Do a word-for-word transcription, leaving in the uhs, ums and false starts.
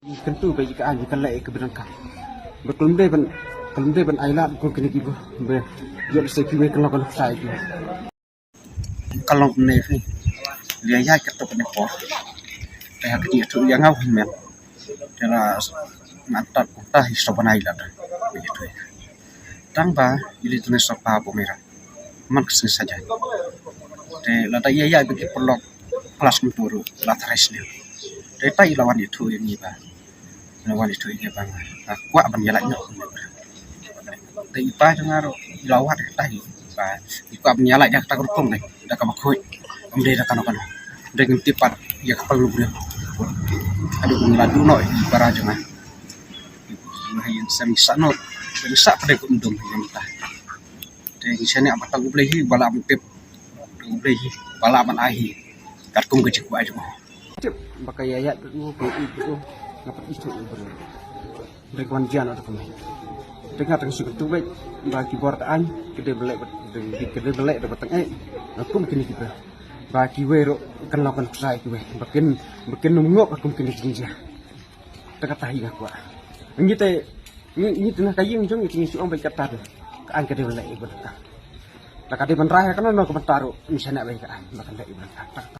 Kyntu ba ïa ka aiñ ka leh ka bynta ka. Ba ka lum dei ban, ka lum dei ban ai lad kum kine ki ba, ba ïoh sa kiwei ka long ka nuksa ïa ki. Ka long ne phi. Lia ïa ka tok ne por. Te ha ka jingïathuh ïa nga u hynmen. Te la ngan tat kumta hi sa ban ai lad. Ba ïathuh ïa. Tang ba ïa lei tang ne sa pa ba mera. Man ka sngi saja. Te lada ïa ïa ba ki paralok klas kumtu ruh la tharai sniew. Te tai la wan ïathuh ïa ngi ba. La wan ïathuh ïa ngi ba nga kwah ban ïalait noh. Te i pa jong nga ruh i la wad ka tai ba i kwah ban ïalait da kata ka rukom dei da kaba khuid. Kam dei da kano kano. Dei ngim tip pat ïa ka pal briew. Aduh, ngi la duh noh i para jong nga. Ngi ha ïing sem ngi sah noh. Ngi sah pat dei kum dum ïa ngi ta. Te ngi shaniah ba tang U Blei hi ba lah ban tip. Tang U Blei hi ba lah ban ai hi. Katkum ka jingkwah jong u. Tip ba ka ïaid bad u, ka ïaid bad u. Nga pat ithuh ïa u briew. Dei ka wan jan ot kumne. Te nga tang shu kyntu beit ba ki bor ka aiñ ka dei ba leh bad, ka dei ba leh da ba tang eh. Nga kum kine ki briew ba kiwei ruh kan long kan ksai kiwei ba kin, ba kin nym ngop kum kine ki jingjia. Te kata hi nga kwah. Ngi te, ngi, ngi te na ka ïing jong ngi te ngi shu ong beit kata te. Ka aiñ ka dei ban leh ïa u briew ka. Te ka dei ban rai ha kano kano ka bynta ruh ngi shaniah beit ka aiñ ba kan leh ïa u briew ka.